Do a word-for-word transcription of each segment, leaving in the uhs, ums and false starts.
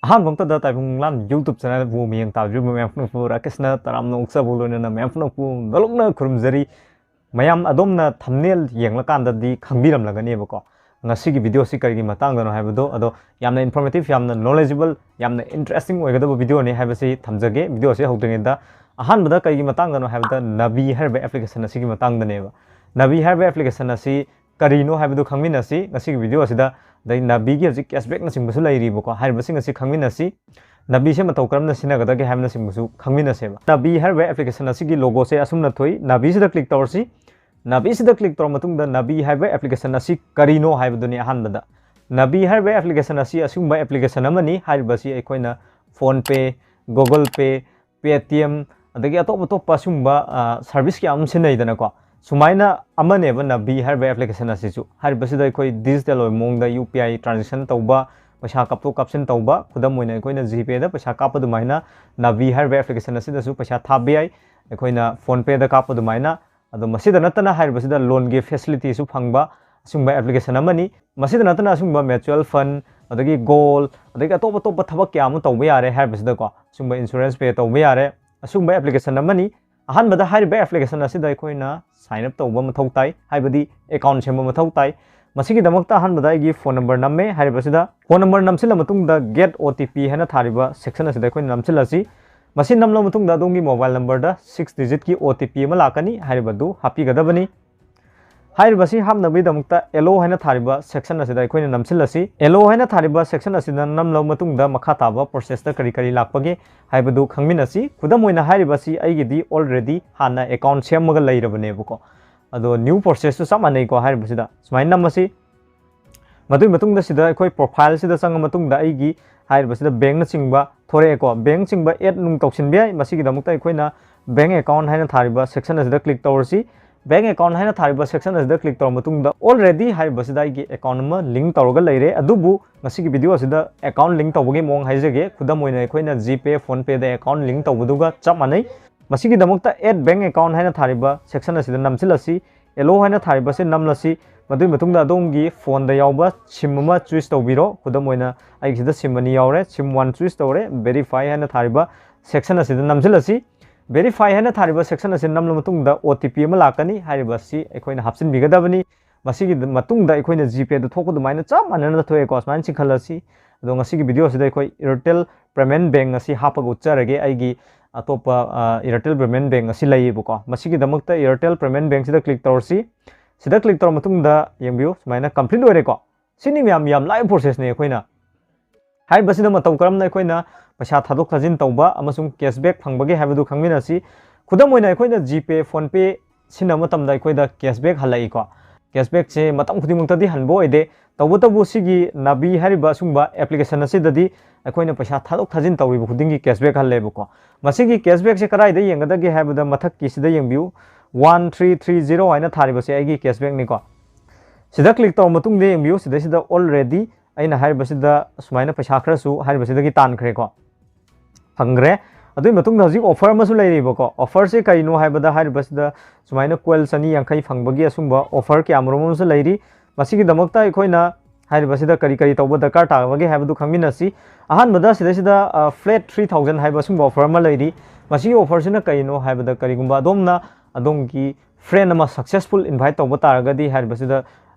ꯑꯍꯥꯟꯕ ꯃꯛꯇꯗ ꯇꯥꯏꯕꯪ ꯂꯥꯟ YouTube channelꯕꯨ ꯃꯤꯠꯌꯦꯡ ꯇꯥꯕꯤꯔꯤꯕ ꯃꯌꯥꯝ ꯄꯨꯝꯅꯃꯛꯄꯨ ꯔꯥꯀꯦꯁꯅ ꯇꯔꯥꯝꯅ ꯑꯣꯛꯆꯕ ꯂꯣꯏꯅꯅ ꯃꯌꯥꯝ ꯄꯨꯝꯅꯃꯛꯄꯨ ꯅꯣꯂꯨꯛꯅ ꯈꯨꯔꯨꯝꯖꯔꯤ꯫ ꯃꯌꯥꯝ ꯑꯗꯣꯝꯅ thumbnail ꯌꯦꯡꯂꯀꯥꯟꯗꯗꯤ ꯈꯪꯕꯤꯔꯝꯂꯒꯅꯦꯕꯀꯣ, ꯉꯁꯤꯒꯤ videoꯁꯤ ꯀꯔꯤꯒꯤ ꯃꯇꯥꯡꯗꯅꯣ ꯍꯥꯏꯕꯗꯣ꯫ ꯑꯗꯣ ꯌꯥꯝꯅ informative, ꯌꯥꯝꯅ knowledgeable, ꯌꯥꯝꯅ interesting ꯑꯣꯏꯒꯗꯕ videoꯅꯤ ꯍꯥꯏꯕꯁꯤ ꯊꯝꯖꯒꯦ꯫ Videoꯁꯤ ꯍꯧꯗ꯭ꯔꯤꯉꯩꯗ ꯑꯍꯥꯟꯕꯗ ꯀꯔꯤꯒꯤ ꯃꯇꯥꯡꯗꯅꯣ ꯍꯥꯏꯕꯗ, ꯅꯕꯤ ꯍꯥꯏꯔꯤꯕ application ꯑꯁꯤꯒꯤ ꯃꯇꯥꯡꯗꯅꯦꯕ꯫ ꯅꯕꯤ ꯍꯥꯏꯔꯤꯕ application ꯑꯁꯤ ꯀꯔꯤꯅꯣ ꯍꯥꯏꯕꯗꯨ ꯈꯪꯃꯤꯟꯅꯁꯤ ꯉꯁꯤꯒꯤ video ꯑꯁꯤꯗ꯫ ꯑꯗꯩ ꯅꯕꯤꯒꯤ ꯍꯧꯖꯤꯛ cashbackꯅꯆꯤꯡꯕꯁꯨ ꯂꯩꯔꯤꯕꯀꯣ, ꯍꯥꯏꯔꯤꯕꯁꯤꯡ ꯑꯁꯤ ꯈꯪꯃꯤꯟꯅꯁꯤ꯫ ꯅꯕꯤꯁꯦ ꯃꯇꯧ ꯀꯔꯝꯅ ꯁꯤꯖꯤꯟꯅꯒꯗꯒꯦ ꯍꯥꯏꯕꯅꯆꯤꯡꯕꯁꯨ ꯈꯪꯃꯤꯟꯅꯁꯦꯕ꯫ ꯅꯕꯤ ꯍꯥꯏꯔꯤꯕ application ꯑꯁꯤꯒꯤ logoꯁꯦ ꯑꯁꯨꯝꯅ ꯊꯣꯛꯏ꯫ ꯅꯕꯤꯁꯤꯗ click ꯇꯧꯔꯁꯤ꯫ ꯅꯕꯤꯁꯤꯗ click ꯇꯧꯔ ꯃꯇꯨꯡꯗ ꯅꯕꯤ ꯍꯥꯏꯔꯤꯕ application ꯑꯁꯤ ꯀꯔꯤꯅꯣ ꯍꯥꯏꯕꯗꯨꯅꯤ ꯑꯍꯥꯟꯕꯗ꯫ ꯅꯕꯤ ꯍꯥꯏꯔꯤꯕ application ꯑꯁꯤ ꯑꯁꯤꯒꯨꯝꯕ application ꯑꯃꯅꯤ꯫ ꯍꯥꯏꯔꯤꯕꯁꯤ ꯑꯩꯈꯣꯏꯅ PhonePe, Google Pay, Paytm, ꯑꯗꯒꯤ ꯑꯇꯣꯞ ꯑꯇꯣꯞꯄ ꯑꯁꯤꯒꯨꯝꯕ service ꯀꯌꯥ ꯑꯃ ꯁꯤꯖꯤꯟꯅꯩꯗꯅꯀꯣ꯫ ꯁꯨꯃꯥꯏꯅ ꯑꯃꯅꯦꯕ ꯅꯕꯤ ꯍꯥꯏꯔꯤꯕ application ꯑꯁꯤꯁꯨ꯫ ꯍꯥꯏꯔꯤꯕꯁꯤꯗ ꯑꯩꯈꯣꯏ digital ꯑꯣꯏꯕ ꯃꯑꯣꯡꯗ UPI transaction ꯇꯧꯕ, ꯄꯩꯁꯥ ꯀꯥꯞꯊꯣꯛ ꯀꯥꯞꯁꯤꯟ ꯇꯧꯕ, ꯈꯨꯗꯝ ꯑꯣꯏꯅ ꯑꯩꯈꯣꯏꯅ GPayꯗ ꯄꯩꯁꯥ ꯀꯥꯞꯄ ꯑꯗꯨꯃꯥꯏꯅ ꯅꯕꯤ ꯍꯥꯏꯔꯤꯕ application ꯑꯁꯤꯗꯁꯨ ꯄꯩꯁꯥ ꯊꯥꯕ ꯌꯥꯏ, ꯑꯩꯈꯣꯏꯅ PhonePeꯗ ꯀꯥꯞꯄ ꯑꯗꯨꯃꯥꯏꯅ꯫ ꯑꯗꯣ ꯃꯁꯤꯗ ꯅꯠꯇꯅ ꯍꯥꯏꯔꯤꯕꯁꯤꯗ loanꯒꯤ facilityꯁꯨ ꯐꯪꯕ ꯑꯁꯤꯒꯨꯝꯕ application ꯑꯃꯅꯤ꯫ ꯃꯁꯤꯗ ꯅꯠꯇꯅ ꯑꯁꯤꯒꯨꯝꯕ mutual fund, ꯑꯗꯒꯤ gold, ꯑꯗꯒꯤ ꯑꯇꯣꯞ ꯑꯇꯣꯞꯄ ꯊꯕꯛ ꯀꯌꯥ ꯑꯃ ꯇꯧꯕ ꯌꯥꯔꯦ ꯍꯥꯏꯔꯤꯕꯁꯤꯗꯀꯣ, ꯑꯁꯤꯒꯨꯝꯕ insurance pay ꯇꯧꯕ ꯌꯥꯔꯦ꯫ ꯑꯁꯤꯒꯨꯝꯕ application ꯑꯃꯅꯤ꯫ ꯑꯍꯥꯟꯕꯗ ꯍꯥꯏꯔꯤꯕ application ꯑꯁꯤꯗ ꯑꯩꯈꯣꯏꯅ sign up ꯇꯧꯕ ꯃꯊꯧ ꯇꯥꯏ, ꯍꯥꯏꯕꯗꯤ account ꯁꯦꯝꯕ ꯃꯊꯧ ꯇꯥꯏ꯫ ꯃꯁꯤꯒꯤꯗꯃꯛꯇ ꯑꯍꯥꯟꯕꯗ ꯑꯩꯒꯤ phone number ꯅꯝꯃꯦ꯫ ꯍꯥꯏꯔꯤꯕꯁꯤꯗ phone number ꯅꯝꯁꯤꯜꯂ ꯃꯇꯨꯡꯗ get OTP ꯍꯥꯏꯅ ꯊꯥꯔꯤꯕ section ꯑꯁꯤꯗ ꯑꯩꯈꯣꯏꯅ ꯅꯝꯁꯤꯜꯂꯁꯤ꯫ ꯃꯁꯤ ꯅꯝꯂꯕ ꯃꯇꯨꯡꯗ ꯑꯗꯣꯝꯒꯤ mobile numberꯗ six digitꯀꯤ OTP ꯑꯃ ꯂꯥꯛꯀꯅꯤ, ꯍꯥꯏꯔꯤꯕꯗꯨ ꯍꯥꯞꯄꯤꯒꯗꯕꯅꯤ꯫ ꯍꯥꯏꯔꯤꯕꯁꯤ ꯍꯥꯞꯅꯕꯒꯤꯗꯃꯛꯇ allow ꯍꯥꯏꯅ ꯊꯥꯔꯤꯕ section ꯑꯁꯤꯗ ꯑꯩꯈꯣꯏꯅ ꯅꯝꯁꯤꯜꯂꯁꯤ꯫ Allow ꯍꯥꯏꯅ ꯊꯥꯔꯤꯕ section ꯑꯁꯤꯗ ꯅꯝꯂꯕ ꯃꯇꯨꯡꯗ ꯃꯈꯥ ꯇꯥꯕ processꯇ ꯀꯔꯤ ꯀꯔꯤ ꯂꯥꯛꯄꯒꯦ ꯍꯥꯏꯕꯗꯨ ꯈꯪꯃꯤꯟꯅꯁꯤ꯫ ꯈꯨꯗꯝ ꯑꯣꯏꯅ ꯍꯥꯏꯔꯤꯕꯁꯤ ꯑꯩꯒꯤꯗꯤ already ꯍꯥꯟꯅ account ꯁꯦꯝꯃꯒ ꯂꯩꯔꯕꯅꯦꯕꯀꯣ꯫ ꯑꯗꯣ new processꯁꯨ ꯆꯞ ꯃꯥꯟꯅꯩꯀꯣ꯫ ꯍꯥꯏꯔꯤꯕꯁꯤꯗ ꯁꯨꯃꯥꯏꯅ ꯅꯝꯃꯁꯤ꯫ ꯃꯗꯨꯒꯤ ꯃꯇꯨꯡꯗ ꯁꯤꯗ ꯑꯩꯈꯣꯏ profileꯁꯤꯗ ꯆꯪꯉ ꯃꯇꯨꯡꯗ ꯑꯩꯒꯤ ꯍꯥꯏꯔꯤꯕꯁꯤꯗ bankꯅꯆꯤꯡꯕ ꯊꯣꯔꯛꯑꯦꯀꯣ꯫ Bankꯆꯤꯡꯕ add ꯅꯨꯡ ꯇꯧꯁꯤꯟꯕ ꯌꯥꯏ꯫ ꯃꯁꯤꯒꯤꯗꯃꯛꯇ ꯑꯩꯈꯣꯏꯅ bank account ꯍꯥꯏꯅ ꯊꯥꯔꯤꯕ section ꯑꯁꯤꯗ click ꯇꯧꯔꯁꯤ꯫ Bank account ꯍꯥꯏꯅ ꯊꯥꯔꯤꯕ section ꯑꯁꯤꯗ click ꯇꯧꯔ ꯃꯇꯨꯡꯗ already ꯍꯥꯏꯔꯤꯕꯁꯤꯗ ꯑꯩꯒꯤ account ꯑꯃ link ꯇꯧꯔꯒ ꯂꯩꯔꯦ꯫ ꯑꯗꯨꯕꯨ ꯉꯁꯤꯒꯤ video ꯑꯁꯤꯗ account link ꯇꯧꯕꯒꯤ ꯃꯑꯣꯡ ꯍꯥꯏꯖꯒꯦ꯫ ꯈꯨꯗꯝ ꯑꯣꯏꯅ ꯑꯩꯈꯣꯏꯅ GPay, PhonePeꯗ account link ꯇꯧꯕꯗꯨꯒ ꯆꯞ ꯃꯥꯟꯅꯩ꯫ ꯃꯁꯤꯒꯤꯗꯃꯛꯇ add bank account ꯍꯥꯏꯅ ꯊꯥꯔꯤꯕ section ꯑꯁꯤꯗ ꯅꯝꯁꯤꯜꯂꯁꯤ꯫ Allow ꯍꯥꯏꯅ ꯊꯥꯔꯤꯕꯁꯤ ꯅꯝꯂꯁꯤ꯫ ꯃꯗꯨꯒꯤ ꯃꯇꯨꯡꯗ ꯑꯗꯣꯝꯒꯤ ꯐꯣꯟꯗ ꯌꯥꯎꯕ ꯁꯤꯝ ꯑꯃ ꯆꯨꯁ ꯇꯧꯕꯤꯔꯣ꯫ ꯈꯨꯗꯝ ꯑꯣꯏꯅ ꯑꯩꯒꯤꯁꯤꯗ ꯁꯤꯝ ꯑꯅꯤ ꯌꯥꯎꯔꯦ꯫ ꯁꯤꯝ ꯋꯥꯟ ꯆꯨꯁ ꯇꯧꯔꯦ꯫ ꯚꯦꯔꯤꯐꯥꯏ ꯍꯥꯏꯅ ꯊꯥꯔꯤꯕ ꯁꯦꯛꯁꯟ ꯑꯁꯤꯗ ꯅꯝꯁꯤꯜꯂꯁꯤ꯫ ꯚꯦꯔꯤꯐꯥꯏ ꯍꯥꯏꯅ ꯊꯥꯔꯤꯕ ꯁꯦꯛꯁꯟ ꯑꯁꯤ ꯅꯝꯂꯕ ꯃꯇꯨꯡꯗ ꯑꯣ ꯇꯤ ꯄꯤ ꯑꯃ ꯂꯥꯛꯀꯅꯤ꯫ ꯍꯥꯏꯔꯤꯕ ꯑꯁꯤ ꯑꯩꯈꯣꯏꯅ ꯍꯥꯞꯆꯤꯟꯕꯤꯒꯗꯕꯅꯤ꯫ ꯃꯁꯤꯒꯤ ꯃꯇꯨꯡꯗ ꯑꯩꯈꯣꯏꯅ ꯖꯤꯄꯦꯗ ꯊꯣꯛꯄ ꯑꯗꯨꯃꯥꯏꯅ ꯆꯞ ꯃꯥꯟꯅꯅ ꯊꯣꯛꯑꯦꯀꯣ꯫ ꯁꯨꯃꯥꯏꯅ ꯆꯤꯡꯈꯠꯂꯁꯤ꯫ ꯑꯗꯣ ꯉꯁꯤꯒꯤ ꯚꯤꯗꯤꯑꯣꯁꯤꯗ ꯑꯩꯈꯣꯏ ꯏꯌꯥꯔꯇꯦꯜ ꯄꯦꯃꯦꯟ ꯕꯦꯡ ꯑꯁꯤ ꯍꯥꯞꯄꯒ ꯎꯠꯆꯔꯒꯦ꯫ ꯑꯩꯒꯤ ꯑꯇꯣꯞꯄ ꯏꯌꯥꯔꯇꯦꯜ ꯄꯦꯃꯦꯟ ꯕꯦꯡ ꯑꯁꯤ ꯂꯩꯌꯦꯕꯀꯣ꯫ ꯃꯁꯤꯒꯤꯗꯃꯛꯇ ꯏꯌꯥꯔꯇꯦꯜ ꯄꯦꯃꯦꯟ ꯕꯦꯡꯁꯤꯗ ꯀ꯭ꯂꯤꯛ ꯇꯧꯔꯁꯤ꯫ ꯁꯤꯗ ꯀ꯭ꯂꯤꯛ ꯇꯧꯔ ꯃꯇꯨꯡꯗ ꯌꯦꯡꯕꯤꯌꯨ, ꯁꯨꯃꯥꯏꯅ ꯀꯝꯄ꯭ꯂꯤꯠ ꯑꯣꯏꯔꯦꯀꯣ꯫ ꯁꯤꯅꯤ ꯃꯌꯥꯝ, ꯌꯥꯝ ꯂꯥꯏꯕ ꯄ꯭ꯔꯣꯁꯦꯁꯅꯤ꯫ ꯑꯩꯈꯣꯏꯅ ꯍꯥꯏꯔꯤꯕꯁꯤꯗ ꯃꯇꯧ ꯀꯔꯝꯅ ꯑꯩꯈꯣꯏꯅ ꯄꯩꯁꯥ ꯊꯥꯗꯣꯛ ꯊꯥꯖꯤꯟ ꯇꯧꯕ ꯑꯃꯁꯨꯡ ꯀꯦꯁꯕꯦꯛ ꯐꯪꯕꯒꯦ ꯍꯥꯏꯕꯗꯨ ꯈꯪꯃꯤꯟꯅꯁꯤ꯫ ꯈꯨꯗꯝ ꯑꯣꯏꯅ ꯑꯩꯈꯣꯏꯅ ꯖꯤꯄꯦ, ꯐꯣꯟꯄꯦ ꯁꯤꯖꯤꯟꯅꯕ ꯃꯇꯝꯗ ꯑꯩꯈꯣꯏꯗ ꯀꯦꯁꯕꯦꯛ ꯍꯜꯂꯛꯏꯀꯣ꯫ ꯀꯦꯁꯕꯦꯛꯁꯦ ꯃꯇꯝ ꯈꯨꯗꯤꯡꯃꯛꯇꯗꯤ ꯍꯟꯕ ꯑꯣꯏꯗꯦ꯫ ꯇꯧꯕꯇꯕꯨ ꯁꯤꯒꯤ ꯅꯥꯕꯤ ꯍꯥꯏꯔꯤꯕ ꯑꯁꯤꯒꯨꯝꯕ ꯑꯦꯄ꯭ꯂꯤꯀꯦꯁꯟ ꯑꯁꯤꯗꯗꯤ ꯑꯩꯈꯣꯏꯅ ꯄꯩꯁꯥ ꯊꯥꯗꯣꯛ ꯊꯥꯖꯤꯟ ꯇꯧꯔꯤꯕ ꯈꯨꯗꯤꯡꯒꯤ ꯀꯦꯁꯕꯦꯛ ꯍꯜꯂꯦꯕꯀꯣ꯫ ꯃꯁꯤꯒꯤ ꯀꯦꯁꯕꯦꯛꯁꯦ ꯀꯗꯥꯏꯗ ꯌꯦꯡꯒꯗꯒꯦ ꯍꯥꯏꯕꯗ ꯃꯊꯛꯀꯤꯁꯤꯗ ꯌꯦꯡꯕꯤꯌꯨ꯫ ꯋꯥꯟ ꯊ꯭ꯔꯤ ꯊ꯭ꯔꯤ ꯖꯤꯔꯣ ꯍꯥꯏꯅ ꯊꯥꯔꯤꯕꯁꯦ ꯑꯩꯒꯤ ꯀꯦꯁꯕꯦꯛꯅꯤꯀꯣ꯫ ꯁꯤꯗ ꯀ꯭ꯂꯤꯛ ꯇꯧꯔ ꯃꯇꯨꯡꯗ ꯌꯦꯡꯕꯤꯌꯨ, ꯁꯤꯗꯩꯁꯤꯗ ꯑꯣꯜꯔꯦꯗꯤ ꯑꯩꯅ ꯍꯥꯏꯔꯤꯕꯁꯤꯗ ꯁꯨꯃꯥꯏꯅ ꯄꯩꯁꯥ ꯈꯔꯁꯨ ꯍꯥꯏꯔꯤꯕꯁꯤꯗꯒꯤ ꯇꯥꯟꯈ꯭ꯔꯦꯀꯣ, ꯐꯪꯈ꯭ꯔꯦ꯫ ꯑꯗꯨꯒꯤ ꯃꯇꯨꯡꯗ ꯍꯧꯖꯤꯛ ꯑꯣꯐꯔ ꯑꯃꯁꯨ ꯂꯩꯔꯤꯕꯀꯣ꯫ ꯑꯣꯐꯔꯁꯦ ꯀꯔꯤꯅꯣ ꯍꯥꯏꯕꯗ ꯍꯥꯏꯔꯤꯕꯁꯤꯗ ꯁꯨꯃꯥꯏꯅ ꯀꯣꯏꯜ ꯆꯅꯤ ꯌꯥꯡꯈꯩ ꯐꯪꯕꯒꯤ ꯑꯁꯨꯝꯕ ꯑꯣꯐꯔ ꯀꯌꯥ ꯃꯔꯨꯝ ꯑꯃꯁꯨ ꯂꯩꯔꯤ꯫ ꯃꯁꯤꯒꯤꯗꯃꯛꯇ ꯑꯩꯈꯣꯏꯅ ꯍꯥꯏꯔꯤꯕꯁꯤꯗ ꯀꯔꯤ ꯀꯔꯤ ꯇꯧꯕ ꯗꯔꯀꯥꯔ ꯇꯥꯕꯒꯦ ꯍꯥꯏꯕꯗꯨ ꯈꯪꯃꯤꯟꯅꯁꯤ꯫ ꯑꯍꯥꯟꯕꯗ ꯁꯤꯗꯩꯁꯤꯗ ꯐ꯭ꯂꯦꯠ ꯊ꯭ꯔꯤ ꯊꯥꯎꯖꯟ ꯍꯥꯏꯕ ꯑꯁꯨꯝꯕ ꯑꯣꯐꯔ ꯑꯃ ꯂꯩꯔꯤ꯫ ꯃꯁꯤꯒꯤ ꯑꯣꯐꯔꯁꯤꯅ ꯀꯔꯤꯅꯣ ꯍꯥꯏꯕꯗ ꯀꯔꯤꯒꯨꯝꯕ ꯑꯗꯣꯝꯅ ꯑꯗꯣꯝꯒꯤ ꯐ꯭ꯔꯦꯟ ꯑꯃ ꯁꯛꯁꯦꯁꯐꯨꯜ ꯏꯟꯚꯥꯏꯠ ꯇꯧꯕ ꯇꯥꯔꯒꯗꯤ ꯍꯥꯏꯔꯤꯕꯁꯤꯗ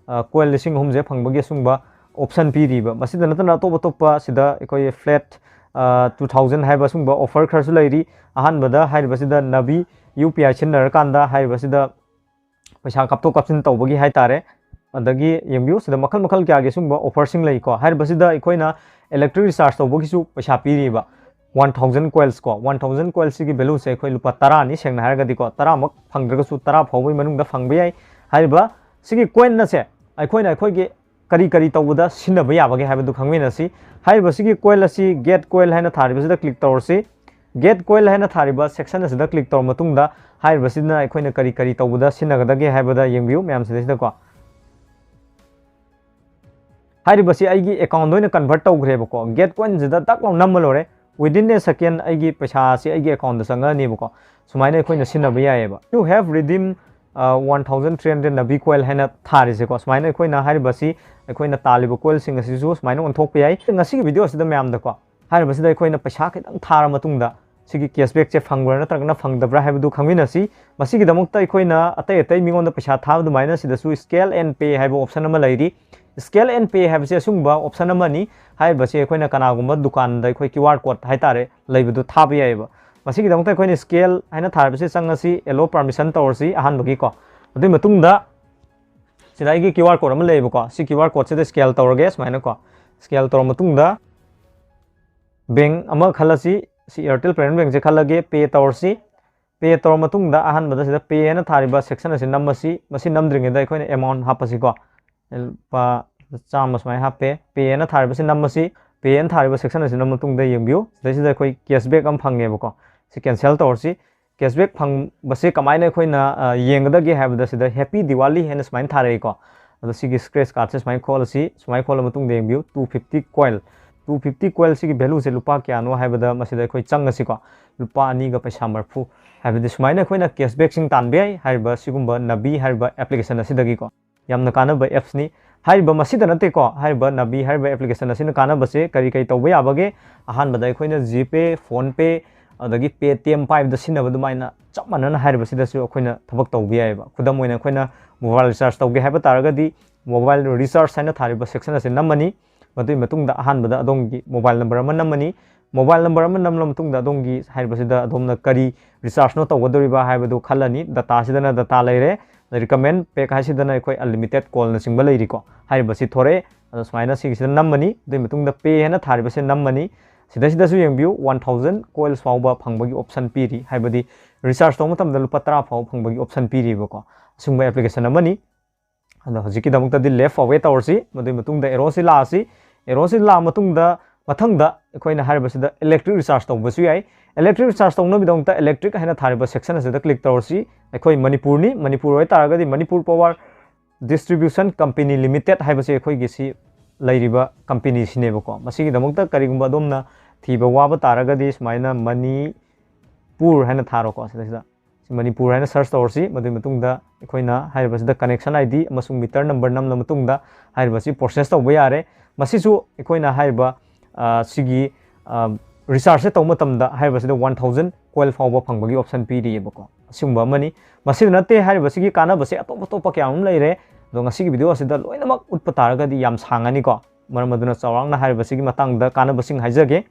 ꯀꯣꯏꯜ ꯂꯤꯁꯤꯡ ꯑꯍꯨꯝꯁꯦ ꯐꯪꯕꯒꯤ ꯑꯁꯨꯝꯕ ꯑꯣꯞꯁꯟ ꯄꯤꯔꯤꯕ꯫ ꯃꯁꯤꯗ ꯅꯠꯇꯅ ꯑꯇꯣꯞ ꯑꯇꯣꯞꯄ ꯁꯤꯗ ꯑꯩꯈꯣꯏ ꯐ꯭ꯂꯦꯠ ꯇꯨ ꯊꯥꯎꯖꯟ ꯍꯥꯏꯕ ꯑꯁꯨꯝꯕ ꯑꯣꯐꯔ ꯈꯔꯁꯨ ꯂꯩꯔꯤ꯫ ꯑꯍꯥꯟꯕꯗ ꯍꯥꯏꯔꯤꯕꯁꯤꯗ ꯅꯕꯤ ꯌꯨ ꯄꯤ ꯑꯥꯏ ꯁꯤꯖꯤꯟꯅꯔꯀꯥꯟꯗ ꯍꯥꯏꯔꯤꯕꯁꯤꯗ ꯄꯩꯁꯥ ꯀꯥꯞꯊꯣꯛ ꯀꯥꯞꯁꯤꯟ ꯇꯧꯕꯒꯤ ꯍꯥꯏꯇꯥꯔꯦ꯫ ꯑꯗꯒꯤ ꯌꯦꯡꯕꯤꯌꯨ, ꯁꯤꯗ ꯃꯈꯜ ꯃꯈꯜ ꯀꯌꯥꯒꯤ ꯁꯨꯝꯕ ꯑꯣꯐꯔꯁꯤꯡ ꯂꯩꯀꯣ꯫ ꯍꯥꯏꯔꯤꯕꯁꯤꯗ ꯑꯩꯈꯣꯏꯅ ꯏꯂꯦꯛꯇ꯭ꯔꯤꯛ ꯔꯤꯆꯥꯔꯖ ꯇꯧꯕꯒꯤꯁꯨ ꯄꯩꯁꯥ ꯄꯤꯔꯤꯕ꯫ ꯋꯥꯟ ꯊꯥꯎꯖꯟ ꯀꯣꯏꯜꯁ ꯀꯣ, ꯋꯥꯟ ꯊꯥꯎꯖꯟ ꯀꯣꯏꯜꯁꯤꯒꯤ ꯚꯦꯂꯨꯁꯦ ꯑꯩꯈꯣꯏ ꯂꯨꯄꯥ ꯇꯔꯥꯅꯤ, ꯁꯦꯡꯅ ꯍꯥꯏꯔꯒꯗꯤꯀꯣ, ꯇꯔꯥꯃꯛ ꯐꯪꯗ꯭ꯔꯒꯁꯨ ꯇꯔꯥ ꯐꯥꯎꯕꯒꯤ ꯃꯅꯨꯡꯗ ꯐꯪꯕ ꯌꯥꯏ꯫ ꯍꯥꯏꯔꯤꯕ ꯁꯤꯒꯤ ꯀꯣꯏꯟ ꯑꯁꯦ ꯑꯩꯈꯣꯏꯅ ꯑꯩꯈꯣꯏꯒꯤ ꯀꯔꯤ ꯀꯔꯤ ꯇꯧꯕꯗ ꯁꯤꯖꯤꯟꯅꯕ ꯌꯥꯕꯒꯦ ꯍꯥꯏꯕꯗꯨ ꯈꯪꯃꯤꯟꯅꯁꯤ꯫ ꯍꯥꯏꯔꯤꯕꯁꯤꯒꯤ ꯀꯣꯏꯜ ꯑꯁꯤ ꯒꯦꯠ ꯀꯣꯏꯜ ꯍꯥꯏꯅ ꯊꯥꯔꯤꯕꯁꯤꯗ ꯀ꯭ꯂꯤꯛ ꯇꯧꯔꯁꯤ꯫ ꯒꯦꯠ ꯀꯣꯏꯜ ꯍꯥꯏꯅ ꯊꯥꯔꯤꯕ ꯁꯦꯛꯁꯟ ꯑꯁꯤꯗ ꯀ꯭ꯂꯤꯛ ꯇꯧꯔ ꯃꯇꯨꯡꯗ ꯍꯥꯏꯔꯤꯕꯁꯤꯅ ꯑꯩꯈꯣꯏꯅ ꯀꯔꯤ ꯀꯔꯤ ꯇꯧꯕꯗ ꯁꯤꯖꯤꯟꯅꯒꯗꯒꯦ ꯍꯥꯏꯕꯗ ꯌꯦꯡꯕꯤꯌꯨ ꯃꯌꯥꯝ ꯁꯤꯗꯩꯁꯤꯗꯀꯣ꯫ ꯍꯥꯏꯔꯤꯕꯁꯤ ꯑꯩꯒꯤ ꯑꯦꯀꯥꯎꯟꯗ ꯑꯣꯏꯅ ꯀꯟꯚꯔꯠ ꯇꯧꯈ꯭ꯔꯦꯕꯀꯣ꯫ ꯒꯦꯠ ꯀꯣꯏꯟꯁꯤꯗ ꯇꯛ ꯂꯥꯎ ꯅꯝꯃ ꯂꯣꯏꯔꯦ꯫ Within a second ꯑꯩꯒꯤ ꯄꯩꯁꯥꯁꯤ ꯑꯩꯒꯤ ꯑꯦꯀꯥꯎꯟꯗ ꯆꯪꯉꯛꯑꯅꯦꯕꯀꯣ꯫ ꯁꯨꯃꯥꯏꯅ ꯑꯩꯈꯣꯏꯅ ꯁꯤꯖꯤꯟꯅꯕ ꯌꯥꯏꯑꯕ꯫ You have redeemed one thousand three hundred ꯅꯕꯤ ꯀꯣꯏꯜ ꯍꯥꯏꯅ ꯊꯥꯔꯤꯁꯦꯀꯣ꯫ ꯁꯨꯃꯥꯏꯅ ꯑꯩꯈꯣꯏꯅ ꯍꯥꯏꯔꯤꯕꯁꯤ ꯑꯩꯈꯣꯏꯅ ꯇꯥꯜꯂꯤꯕ ꯀꯣꯏꯜꯁꯤꯡ ꯑꯁꯤꯁꯨ ꯁꯨꯃꯥꯏꯅ ꯑꯣꯟꯊꯣꯛꯄ ꯌꯥꯏ꯫ ꯉꯁꯤꯒꯤ ꯚꯤꯗꯤꯑꯣ ꯑꯁꯤꯗ ꯃꯌꯥꯝꯗꯀꯣ ꯍꯥꯏꯔꯤꯕꯁꯤꯗ ꯑꯩꯈꯣꯏꯅ ꯄꯩꯁꯥ ꯈꯤꯇꯪ ꯊꯥꯔ ꯃꯇꯨꯡꯗ ꯁꯤꯒꯤ ꯀꯦꯁꯕꯦꯛꯁꯦ ꯐꯪꯕ꯭ꯔꯥ ꯅꯠꯇ꯭ꯔꯒꯅ ꯐꯪꯗꯕ꯭ꯔꯥ ꯍꯥꯏꯕꯗꯨ ꯈꯪꯃꯤꯟꯅꯁꯤ꯫ ꯃꯁꯤꯒꯤꯗꯃꯛꯇ ꯑꯩꯈꯣꯏꯅ ꯑꯇꯩ ꯑꯇꯩ ꯃꯤꯉꯣꯟꯗ ꯄꯩꯁꯥ ꯊꯥꯕ ꯑꯗꯨꯃꯥꯏꯅ ꯁꯤꯗꯁꯨ Scale and Pay ꯍꯥꯏꯕ ꯑꯣꯞꯁꯟ ꯑꯃ ꯂꯩꯔꯤ꯫ Scale and Pay ꯍꯥꯏꯕꯁꯤ ꯑꯁꯤꯒꯨꯝꯕ ꯑꯣꯞꯁꯟ ꯑꯃꯅꯤ꯫ ꯍꯥꯏꯔꯤꯕꯁꯤ ꯑꯩꯈꯣꯏꯅ ꯀꯅꯥꯒꯨꯝꯕ ꯗꯨꯀꯥꯟꯗ ꯑꯩꯈꯣꯏ QR code ꯍꯥꯏꯇꯥꯔꯦ ꯂꯩꯕꯗꯨ ꯊꯥꯕ ꯌꯥꯏꯑꯕ꯫ ꯃꯁꯤꯒꯤꯗꯃꯛꯇ ꯑꯩꯈꯣꯏꯅ Scale ꯍꯥꯏꯅ ꯊꯥꯔꯤꯕꯁꯤ ꯆꯪꯉꯁꯤ, Allow Permission ꯇꯧꯔꯁꯤ ꯑꯍꯥꯟꯕꯒꯤꯀꯣ꯫ ꯑꯗꯨꯒꯤ ꯃꯇꯨꯡꯗ ꯁꯤꯗ ꯑꯩꯒꯤ QR code ꯑꯃ ꯂꯩꯌꯦꯕꯀꯣ꯫ ꯁꯤ QR codeꯁꯤꯗ scan ꯇꯧꯔꯒꯦ ꯁꯨꯃꯥꯏꯅꯀꯣ꯫ Scan ꯇꯧꯔ ꯃꯇꯨꯡꯗ ꯕꯦꯡ ꯑꯃ ꯈꯜꯂꯁꯤ, ꯁꯤ Airtel Payment Bankꯁꯦ ꯈꯜꯂꯒꯦ, Pay ꯇꯧꯔꯁꯤ꯫ Pay ꯇꯧꯔ ꯃꯇꯨꯡꯗ ꯑꯍꯥꯟꯕꯗ ꯁꯤꯗ Pay ꯍꯥꯏꯅ ꯊꯥꯔꯤꯕ section ꯑꯁꯤ ꯅꯝꯃꯁꯤ꯫ ꯃꯁꯤ ꯅꯝꯗ꯭ꯔꯤꯉꯩꯗ ꯑꯩꯈꯣꯏꯅ amount ꯍꯥꯞꯄꯁꯤꯀꯣ꯫ ꯂꯨꯄꯥ ꯆꯥꯝꯃ ꯁꯨꯃꯥꯏꯅ ꯍꯥꯞꯄꯦ꯫ Pay ꯍꯥꯏꯅ ꯊꯥꯔꯤꯕꯁꯤ ꯅꯝꯃꯁꯤ꯫ Pay ꯍꯥꯏꯅ ꯊꯥꯔꯤꯕ section ꯑꯁꯤ ꯅꯝꯕ ꯃꯇꯨꯡꯗ ꯌꯦꯡꯕꯤꯌꯨ, ꯁꯤꯗꯩꯁꯤꯗ ꯑꯩꯈꯣꯏ cashback ꯑꯃ ꯐꯪꯉꯦꯕꯀꯣ꯫ ꯁꯤ cancel ꯇꯧꯔꯁꯤ꯫ Cashback ꯐꯪꯕꯁꯦ ꯀꯃꯥꯏꯅ ꯑꯩꯈꯣꯏꯅ, ꯑ, ꯌꯦꯡꯒꯗꯒꯦ ꯍꯥꯏꯕꯗ ꯁꯤꯗ Happy Diwali ꯍꯥꯏꯅ ꯁꯨꯃꯥꯏꯅ ꯊꯥꯔꯛꯏꯀꯣ꯫ ꯑꯗꯣ ꯁꯤꯒꯤ scratch cardꯁꯦ ꯁꯨꯃꯥꯏꯅ ꯈꯣꯠꯂꯁꯤ꯫ ꯁꯨꯃꯥꯏꯅ ꯈꯣꯠꯂ ꯃꯇꯨꯡꯗ ꯌꯦꯡꯕꯤꯌꯨ, two fifty coin꯫ Two fifty coin ꯁꯤꯒꯤ valueꯁꯦ ꯂꯨꯄꯥ ꯀꯌꯥꯅꯣ ꯍꯥꯏꯕꯗ ꯃꯁꯤꯗ ꯑꯩꯈꯣꯏ ꯆꯪꯉꯁꯤꯀꯣ꯫ ꯂꯨꯄꯥ ꯑꯅꯤꯒ ꯄꯩꯁꯥ ꯃꯔꯤꯐꯨ ꯍꯥꯏꯕꯗꯤ ꯁꯨꯃꯥꯏꯅ ꯑꯩꯈꯣꯏꯅ cashbackꯁꯤꯡ ꯇꯥꯟꯕ ꯌꯥꯏ ꯍꯥꯏꯔꯤꯕ ꯁꯤꯒꯨꯝꯕ ꯅꯕꯤ ꯍꯥꯏꯔꯤꯕ application ꯑꯁꯤꯗꯒꯤꯀꯣ꯫ ꯌꯥꯝꯅ ꯀꯥꯟꯅꯕ appsꯅꯤ꯫ ꯍꯥꯏꯔꯤꯕ ꯃꯁꯤꯗ ꯅꯠꯇꯦꯀꯣ, ꯍꯥꯏꯔꯤꯕ ꯅꯕꯤ ꯍꯥꯏꯔꯤꯕ application ꯑꯁꯤꯅ ꯀꯥꯟꯅꯕꯁꯦ ꯀꯔꯤ ꯀꯔꯤ ꯇꯧꯕ ꯌꯥꯕꯒꯦ? ꯑꯍꯥꯟꯕꯗ ꯑꯩꯈꯣꯏꯅ GPay, PhonePe, ꯑꯗꯒꯤ Paytm ꯄꯥꯏꯕꯗ ꯁꯤꯖꯤꯟꯅꯕ ꯑꯗꯨꯃꯥꯏꯅ ꯆꯞ ꯃꯥꯟꯅꯅ ꯍꯥꯏꯔꯤꯕꯁꯤꯗꯁꯨ ꯑꯩꯈꯣꯏꯅ ꯊꯕꯛ ꯇꯧꯕ ꯌꯥꯏꯑꯕ꯫ ꯈꯨꯗꯝ ꯑꯣꯏꯅ ꯑꯩꯈꯣꯏꯅ mobile recharge ꯇꯧꯒꯦ ꯍꯥꯏꯕ ꯇꯥꯔꯒꯗꯤ mobile recharge ꯍꯥꯏꯅ ꯊꯥꯔꯤꯕ section ꯑꯁꯤ ꯅꯝꯃꯅꯤ꯫ ꯃꯗꯨꯒꯤ ꯃꯇꯨꯡꯗ ꯑꯍꯥꯟꯕꯗ ꯑꯗꯣꯝꯒꯤ mobile number ꯑꯃ ꯅꯝꯃꯅꯤ꯫ Mobile number ꯑꯃ ꯅꯝꯂꯕ ꯃꯇꯨꯡꯗ ꯑꯗꯣꯝꯒꯤ ꯍꯥꯏꯔꯤꯕꯁꯤꯗ ꯑꯗꯣꯝꯅ ꯀꯔꯤ rechargeꯅꯣ ꯇꯧꯒꯗꯧꯔꯤꯕ ꯍꯥꯏꯕꯗꯨ ꯈꯜꯂꯅꯤ꯫ Dataꯁꯤꯗꯅ data ꯂꯩꯔꯦ꯫ Recommend pack ꯍꯥꯏꯁꯤꯗꯅ ꯑꯩꯈꯣꯏ unlimited callꯅꯆꯤꯡꯕ ꯂꯩꯔꯤꯀꯣ꯫ ꯍꯥꯏꯔꯤꯕꯁꯤ ꯊꯣꯔꯛꯑꯦ꯫ ꯑꯗꯣ ꯁꯨꯃꯥꯏꯅ ꯁꯤꯒꯤꯁꯤꯗ ꯅꯝꯃꯅꯤ꯫ ꯑꯗꯨꯒꯤ ꯃꯇꯨꯡꯗ Pay ꯍꯥꯏꯅ ꯊꯥꯔꯤꯕꯁꯦ ꯅꯝꯃꯅꯤ꯫ ꯁꯤꯗꯩꯁꯤꯗꯁꯨ ꯌꯦꯡꯕꯤꯌꯨ, one thousand coins ꯐꯥꯎꯕ ꯐꯪꯕꯒꯤ option ꯄꯤꯔꯤ, ꯍꯥꯏꯕꯗꯤ recharge ꯇꯧꯕ ꯃꯇꯝꯗ ꯂꯨꯄꯥ ꯇꯔꯥ ꯐꯥꯎꯕ ꯐꯪꯕꯒꯤ option ꯄꯤꯔꯤꯕꯀꯣ꯫ ꯑꯁꯤꯒꯨꯝꯕ application ꯑꯃꯅꯤ꯫ ꯑꯗꯣ ꯍꯧꯖꯤꯛꯀꯤꯗꯃꯛꯇꯗꯤ left forward ꯇꯧꯔꯁꯤ꯫ ꯃꯗꯨꯒꯤ ꯃꯇꯨꯡꯗ arrowꯁꯤ ꯂꯥꯛꯑꯁꯤ꯫ Arrowꯁꯤ ꯂꯥꯛꯑ ꯃꯇꯨꯡꯗ ꯃꯊꯪꯗ ꯑꯩꯈꯣꯏꯅ ꯍꯥꯏꯔꯤꯕꯁꯤꯗ electric recharge ꯇꯧꯕꯁꯨ ꯌꯥꯏ꯫ Electric recharge ꯇꯧꯅꯕꯒꯤꯗꯃꯛꯇ electric ꯍꯥꯏꯅ ꯊꯥꯔꯤꯕ section ꯑꯁꯤꯗ click ꯇꯧꯔꯁꯤ꯫ ꯑꯩꯈꯣꯏ ꯃꯅꯤꯄꯨꯔꯅꯤ, ꯃꯅꯤꯄꯨꯔ ꯑꯣꯏꯇꯥꯔꯒꯗꯤ Manipur Power Distribution Company Limited ꯍꯥꯏꯕꯁꯤ ꯑꯩꯈꯣꯏꯒꯤ ꯁꯤ ꯂꯩꯔꯤꯕ companyꯁꯤꯅꯦꯕꯀꯣ꯫ ꯃꯁꯤꯒꯤꯗꯃꯛꯇ ꯀꯔꯤꯒꯨꯝꯕ ꯑꯗꯣꯝꯅ ꯊꯤꯕ ꯋꯥꯕ ꯇꯥꯔꯒꯗꯤ ꯁꯨꯃꯥꯏꯅ ꯃꯅꯤꯄꯨꯔ ꯍꯥꯏꯅ ꯊꯥꯔꯣꯀꯣ꯫ ꯁꯤꯗꯩꯁꯤꯗ ꯃꯅꯤꯄꯨꯔ ꯍꯥꯏꯅ search ꯇꯧꯔꯁꯤ꯫ ꯃꯗꯨꯒꯤ ꯃꯇꯨꯡꯗ ꯑꯩꯈꯣꯏꯅ ꯍꯥꯏꯔꯤꯕꯁꯤꯗ connection I D ꯑꯃꯁꯨꯡ meter number ꯅꯝꯂ ꯃꯇꯨꯡꯗ ꯍꯥꯏꯔꯤꯕꯁꯤ process ꯇꯧꯕ ꯌꯥꯔꯦ꯫ ꯃꯁꯤꯁꯨ ꯑꯩꯈꯣꯏꯅ ꯍꯥꯏꯔꯤꯕ, ꯑ, ꯁꯤꯒꯤ, ꯑ, rechargeꯁꯦ ꯇꯧꯕ ꯃꯇꯝꯗ ꯍꯥꯏꯔꯤꯕꯁꯤꯗ one thousand coil ꯐꯥꯎꯕ ꯐꯪꯕꯒꯤ option ꯄꯤꯔꯤꯑꯕꯀꯣ꯫ ꯑꯁꯤꯒꯨꯝꯕ ꯑꯃꯅꯤ꯫ ꯃꯁꯤꯗ ꯅꯠꯇꯦ, ꯍꯥꯏꯔꯤꯕꯁꯤꯒꯤ ꯀꯥꯟꯅꯕꯁꯦ ꯑꯇꯣꯞ ꯑꯇꯣꯞꯄ ꯀꯌꯥ ꯑꯃ ꯂꯩꯔꯦ꯫ ꯑꯗꯣ ꯉꯁꯤꯒꯤ video ꯑꯁꯤꯗ ꯂꯣꯏꯅꯃꯛ ꯎꯠꯄ ꯇꯥꯔꯒꯗꯤ ꯌꯥꯝ ꯁꯥꯡꯉꯅꯤꯀꯣ꯫ ꯃꯔꯝ ꯑꯗꯨꯅ ꯆꯥꯎꯔꯥꯛꯅ ꯍꯥꯏꯔꯤꯕꯁꯤꯒꯤ ꯃꯇꯥꯡꯗ ꯀꯥꯟꯅꯕꯁꯤꯡ ꯍꯥꯏꯖꯒꯦ꯫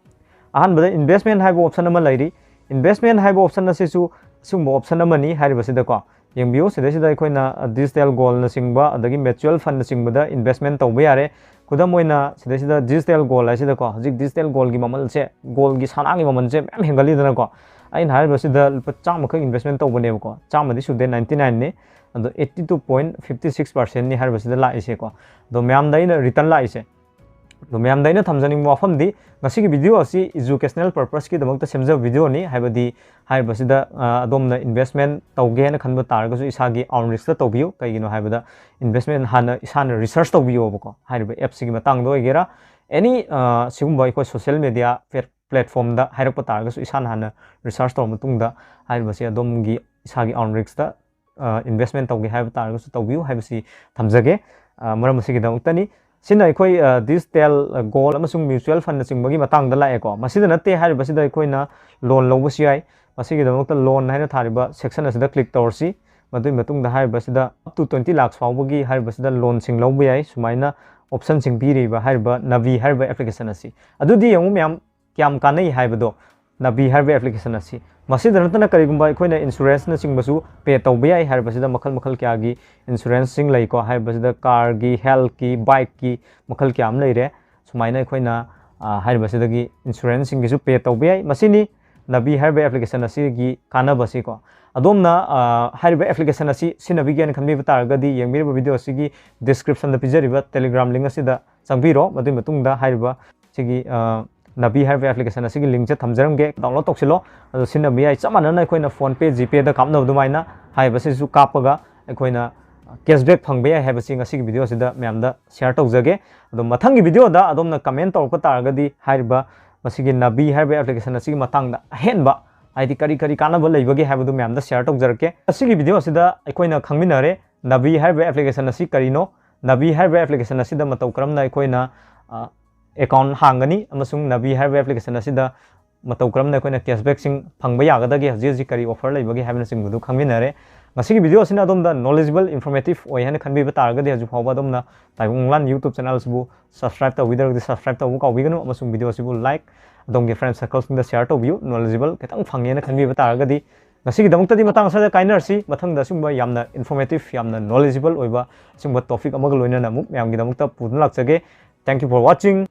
ꯑꯍꯥꯟꯕꯗ investment ꯍꯥꯏꯕ option ꯑꯃ ꯂꯩꯔꯤ꯫ Investment ꯍꯥꯏꯕ option ꯑꯁꯤꯁꯨ ꯑꯁꯤꯒꯨꯝꯕ option ꯑꯃꯅꯤ ꯍꯥꯏꯔꯤꯕꯁꯤꯗꯀꯣ꯫ ꯌꯦꯡꯕꯤꯌꯨ, ꯁꯤꯗꯩꯁꯤꯗ ꯑꯩꯈꯣꯏꯅ, ꯑ, digital goldꯅꯆꯤꯡꯕ ꯑꯗꯒꯤ mutual fundꯅꯆꯤꯡꯕꯗ investment ꯇꯧꯕ ꯌꯥꯔꯦ꯫ ꯈꯨꯗꯝ ꯑꯣꯏꯅ ꯁꯤꯗꯩꯁꯤꯗ digital gold ꯍꯥꯏꯁꯤꯗꯀꯣ, ꯍꯧꯖꯤꯛ digital goldꯒꯤ ꯃꯃꯜꯁꯦ, goldꯒꯤ ꯁꯅꯥꯒꯤ ꯃꯃꯜꯁꯦ ꯃꯌꯥꯝ ꯍꯦꯟꯒꯠꯂꯤꯗꯅꯀꯣ꯫ ꯑꯩꯅ ꯍꯥꯏꯔꯤꯕꯁꯤꯗ ꯂꯨꯄꯥ ꯆꯥꯝꯃꯈꯛ investment ꯇꯧꯕꯅꯦꯕꯀꯣ, ꯆꯥꯝꯃꯗꯤ ꯁꯨꯗꯦ, ninety nineꯅꯤ꯫ ꯑꯗꯣ eighty two point fifty six percentꯅꯤ ꯍꯥꯏꯔꯤꯕꯁꯤꯗ ꯂꯥꯛꯏꯁꯦꯀꯣ꯫ ꯑꯗꯣ ꯃꯌꯥꯝꯗ ꯑꯩꯅ return ꯂꯥꯛꯏꯁꯦ꯫ ꯑꯗꯣ ꯃꯌꯥꯝꯗ ꯑꯩꯅ ꯊꯝꯖꯅꯤꯡꯕ ꯋꯥꯐꯝꯗꯤ, ꯉꯁꯤꯒꯤ video ꯑꯁꯤ educational purposeꯀꯤꯗꯃꯛꯇ ꯁꯦꯝꯖꯕ videoꯅꯤ꯫ ꯍꯥꯏꯕꯗꯤ ꯍꯥꯏꯔꯤꯕꯁꯤꯗ, ꯑ, ꯑꯗꯣꯝꯅ investment ꯇꯧꯒꯦꯅ ꯈꯟꯕ ꯇꯥꯔꯒꯁꯨ ꯏꯁꯥꯒꯤ own riskꯇ ꯇꯧꯕꯤꯌꯨ꯫ ꯀꯩꯒꯤꯅꯣ ꯍꯥꯏꯕꯗ investment ꯍꯥꯟꯅ ꯏꯁꯥꯅ research ꯇꯧꯕꯤꯌꯣꯕꯀꯣ꯫ ꯍꯥꯏꯔꯤꯕ appꯁꯤꯒꯤ ꯃꯇꯥꯡꯗ ꯑꯣꯏꯒꯦꯔꯥ, any, ꯑ, ꯁꯤꯒꯨꯝꯕ ꯑꯩꯈꯣꯏ social media plat-, platformꯗ ꯍꯥꯏꯔꯛꯄ ꯇꯥꯔꯒꯁꯨ ꯏꯁꯥꯅ ꯍꯥꯟꯅ research ꯇꯧꯔ ꯃꯇꯨꯡꯗ ꯍꯥꯏꯔꯤꯕꯁꯤ ꯑꯗꯣꯝꯒꯤ ꯏꯁꯥꯒꯤ own riskꯇ, ꯑ, investment ꯇꯧꯒꯦ ꯍꯥꯏꯕ ꯇꯥꯔꯒꯁꯨ ꯇꯧꯕꯤꯌꯨ ꯍꯥꯏꯕꯁꯤ ꯊꯝꯖꯒꯦ꯫ ꯑ, ꯃꯔꯝ ꯑꯁꯤꯒꯤꯗꯃꯛꯇꯅꯤ꯫ ꯁꯤꯅ ꯑꯩꯈꯣꯏ, ꯑ, digital, ꯑ, gold ꯑꯃꯁꯨꯡ mutual fundꯅꯆꯤꯡꯕꯒꯤ ꯃꯇꯥꯡꯗ ꯂꯥꯛꯑꯦꯀꯣ꯫ ꯃꯁꯤꯗ ꯅꯠꯇꯦ, ꯍꯥꯏꯔꯤꯕꯁꯤꯗ ꯑꯩꯈꯣꯏꯅ loan ꯂꯧꯕꯁꯨ ꯌꯥꯏ꯫ ꯃꯁꯤꯒꯤꯗꯃꯛꯇ loan ꯍꯥꯏꯅ ꯊꯥꯔꯤꯕ section ꯑꯁꯤꯗ click ꯇꯧꯔꯁꯤ꯫ ꯃꯗꯨꯒꯤ ꯃꯇꯨꯡꯗ ꯍꯥꯏꯔꯤꯕꯁꯤꯗ up to twenty lakhs ꯐꯥꯎꯕꯒꯤ ꯍꯥꯏꯔꯤꯕꯁꯤꯗ loanꯁꯤꯡ ꯂꯧꯕ ꯌꯥꯏ꯫ ꯁꯨꯃꯥꯏꯅ optionꯁꯤꯡ ꯄꯤꯔꯤꯕ ꯍꯥꯏꯔꯤꯕ Navi ꯍꯥꯏꯔꯤꯕ application ꯑꯁꯤ꯫ ꯑꯗꯨꯗꯤ ꯌꯦꯡꯉꯨ ꯃꯌꯥꯝ, ꯀꯌꯥꯝ ꯀꯥꯟꯅꯩ ꯍꯥꯏꯕꯗꯣ, Navi ꯍꯥꯏꯔꯤꯕ application ꯑꯁꯤ꯫ ꯃꯁꯤꯗ ꯅꯠꯇꯅ ꯀꯔꯤꯒꯨꯝꯕ ꯑꯩꯈꯣꯏꯅ insuranceꯅꯆꯤꯡꯕꯁꯨ pay ꯇꯧꯕ ꯌꯥꯏ꯫ ꯍꯥꯏꯔꯤꯕꯁꯤꯗ ꯃꯈꯜ ꯃꯈꯜ ꯀꯌꯥꯒꯤ insuranceꯁꯤꯡ ꯂꯩꯀꯣ꯫ ꯍꯥꯏꯔꯤꯕꯁꯤꯗ carꯒꯤ, healthꯀꯤ, bikeꯀꯤ ꯃꯈꯜ ꯀꯌꯥ ꯑꯃ ꯂꯩꯔꯦ꯫ ꯁꯨꯃꯥꯏꯅ ꯑꯩꯈꯣꯏꯅ, ꯑ, ꯍꯥꯏꯔꯤꯕꯁꯤꯗꯒꯤ insuranceꯁꯤꯡꯒꯤꯁꯨ pay ꯇꯧꯕ ꯌꯥꯏ꯫ ꯃꯁꯤꯅꯤ Navi ꯍꯥꯏꯔꯤꯕ application ꯑꯁꯤꯒꯤ ꯀꯥꯟꯅꯕꯁꯤꯀꯣ꯫ ꯑꯗꯣꯝꯅ, ꯑ, ꯍꯥꯏꯔꯤꯕ application ꯑꯁꯤ ꯁꯤꯖꯤꯟꯅꯕꯤꯒꯦꯅ ꯈꯟꯕꯤꯕ ꯇꯥꯔꯒꯗꯤ ꯌꯦꯡꯕꯤꯔꯤꯕ video ꯑꯁꯤꯒꯤ descriptionꯗ ꯄꯤꯖꯔꯤꯕ Telegram link ꯑꯁꯤꯗ ꯆꯪꯕꯤꯔꯣ꯫ ꯃꯗꯨꯒꯤ ꯃꯇꯨꯡꯗ ꯍꯥꯏꯔꯤꯕ ꯁꯤꯒꯤ, ꯑ, Navi ꯍꯥꯏꯔꯤꯕ application ꯑꯁꯤꯒꯤ linkꯁꯦ ꯊꯝꯖꯔꯝꯒꯦ, download ꯇꯧꯁꯤꯜꯂꯣ꯫ ꯑꯗꯣ ꯁꯤꯖꯤꯟꯅꯕ ꯌꯥꯏ, ꯆꯞ ꯃꯥꯟꯅꯅ ꯑꯩꯈꯣꯏꯅ PhonePe, GPayꯗ ꯀꯥꯞꯅꯕ ꯑꯗꯨꯃꯥꯏꯅ ꯍꯥꯏꯔꯤꯕꯁꯤꯁꯨ ꯀꯥꯞꯄꯒ ꯑꯩꯈꯣꯏꯅ cashback ꯐꯪꯕ ꯌꯥꯏ ꯍꯥꯏꯕꯁꯤ ꯉꯁꯤꯒꯤ video ꯑꯁꯤꯗ ꯃꯌꯥꯝꯗ share ꯇꯧꯖꯒꯦ꯫ ꯑꯗꯣ ꯃꯊꯪꯒꯤ videoꯗ ꯑꯗꯣꯝꯅ comment ꯇꯧꯔꯛꯄ ꯇꯥꯔꯒꯗꯤ ꯍꯥꯏꯔꯤꯕ ꯃꯁꯤꯒꯤ Navi ꯍꯥꯏꯔꯤꯕ application ꯑꯁꯤꯒꯤ ꯃꯇꯥꯡꯗ ꯑꯍꯦꯟꯕ ꯍꯥꯏꯗꯤ ꯀꯔꯤ ꯀꯔꯤ ꯀꯥꯟꯅꯕ ꯂꯩꯕꯒꯦ ꯍꯥꯏꯕꯗꯨ ꯃꯌꯥꯝꯗ share ꯇꯧꯖꯔꯛꯀꯦ꯫ ꯉꯁꯤꯒꯤ video ꯑꯁꯤꯗ ꯑꯩꯈꯣꯏꯅ ꯈꯪꯃꯤꯟꯅꯔꯦ Navi ꯍꯥꯏꯔꯤꯕ application ꯑꯁꯤ ꯀꯔꯤꯅꯣ, Navi ꯍꯥꯏꯔꯤꯕ application ꯑꯁꯤꯗ ꯃꯇꯧ ꯀꯔꯝꯅ ꯑꯩꯈꯣꯏꯅ account ꯍꯥꯡꯒꯅꯤ ꯑꯃꯁꯨꯡ Navi ꯍꯥꯏꯔꯤꯕ application ꯑꯁꯤꯗ ꯃꯇꯧ ꯀꯔꯝꯅ ꯑꯩꯈꯣꯏꯅ cashbackꯁꯤꯡ ꯐꯪꯕ ꯌꯥꯒꯗꯒꯦ, ꯍꯧꯖꯤꯛ ꯍꯧꯖꯤꯛ ꯀꯔꯤ offer ꯂꯩꯕꯒꯦ ꯍꯥꯏꯕꯅꯆꯤꯡꯕꯗꯨ ꯈꯪꯃꯤꯟꯅꯔꯦ꯫ ꯉꯁꯤꯒꯤ video ꯑꯁꯤꯅ ꯑꯗꯣꯝꯗ knowledgeable, informative ꯑꯣꯏ ꯍꯥꯏꯅ ꯈꯟꯕꯤꯕ ꯇꯥꯔꯒꯗꯤ ꯍꯧꯖꯤꯛ ꯐꯥꯎꯕ ꯑꯗꯣꯝꯅ ꯇꯥꯏꯕꯪ ꯃꯪꯂꯥꯟ YouTube channel ꯑꯁꯤꯕꯨ subscribe ꯇꯧꯕꯤꯗ꯭ꯔꯒꯗꯤ subscribe ꯇꯧꯕ ꯀꯥꯎꯕꯤꯒꯅꯨ ꯑꯃꯁꯨꯡ video ꯑꯁꯤꯕꯨ like, ꯑꯗꯣꯝꯒꯤ friend circleꯁꯤꯡꯗ share ꯇꯧꯕꯤꯌꯨ꯫ Knowledgeable ꯈꯤꯇꯪ ꯐꯪꯉꯦꯅ ꯈꯟꯕꯤꯕ ꯇꯥꯔꯒꯗꯤ ꯉꯁꯤꯒꯤꯗꯃꯛꯇꯗꯤ ꯃꯇꯥꯡ ꯑꯁꯤꯗ ꯀꯥꯏꯅꯔꯁꯤ꯫ ꯃꯊꯪꯗ ꯑꯁꯤꯒꯨꯝꯕ ꯌꯥꯝꯅ informative, ꯌꯥꯝꯅ knowledgeable ꯑꯣꯏꯕ ꯑꯁꯤꯒꯨꯝꯕ topic ꯑꯃꯒ ꯂꯣꯏꯅꯅ ꯑꯃꯨꯛ ꯃꯌꯥꯝꯒꯤꯗꯃꯛꯇ ꯄꯨꯗꯨꯅ ꯂꯥꯛꯆꯒꯦ꯫ Thank you for watching.